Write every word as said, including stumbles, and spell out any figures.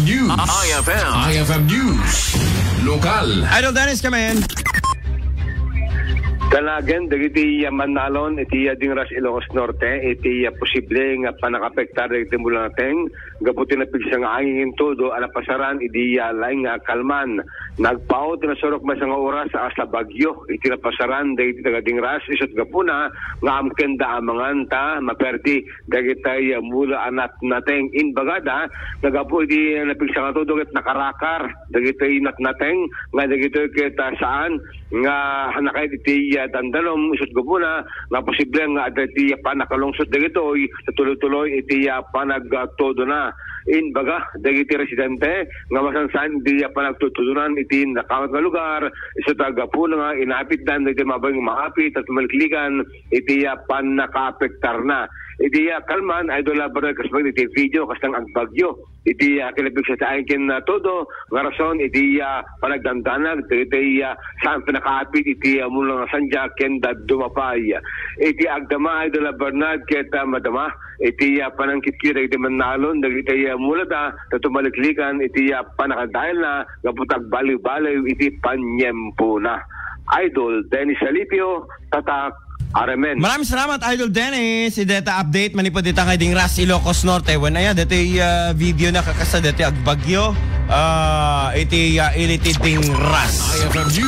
News. I F M. I F M News. Lokal. Idol Dennis, come in. Kanagan dagiti mannalon iti Dingras, Ilocos Norte, iti posible nga panakaapektar dagiti mulanateng gapu ti napigsa nga angin todo a napasaran idi laing nga kalman. Nagpaw ti nasurok maysa nga oras a sa bagyo iti napasaran dagiti taga Dingras, isut gapuna nga amkenda amangan ta maperdi dagitay mula a natnateng. Imbagada, nagapu iti napigsa nga todo ket nakarakar dagitay natnateng nga dagitoy ket, ah, saan nga nakayat iti, ah, dandanom, isut gapuna nga posible nga adda iti panakalungsot dagitoy sa tuloy-tuloy iti, ah, panagtodona. Imbaga dagiti residente nga masansan iti, ah, panagtutudonan iti nakaawat nga lugar, isut gapuna nga inapitdan dagiti mabay nga maapit at maliklikan iti, ah, pannakaapektarna. Iti, ah, kalman, Idol, ah, Bernard, kasbay iti video, kastan agbagyo. Iti, ah, kinapigsa ti angin ken, ah, todo, nga rason, iti, ah, panagdandanag, iti, ah, saan pinakaapit, iti, ah, mula nga sandya, ken daduma pay. Iti agdama, Idol, ah, Bernard, ket, ah, madama, iti, ah, panangkitkita, iti mannalon, dagiti, ah, mula da, ta tumaliklikan, iti, ah, panakadaelna, gapu ta agbaliw-baliw, iti panyempona. Idol Dennis Salipio, Tatak, Aramen. Maraming salamat, Idol Dennis. Si deta update, manipod dita nga Dingras, Ilocos Norte. Wen aya, deta, ah, video na kakasa, deta agbagyo. Ah, iti, ah, ili ti Dingras. I F M News.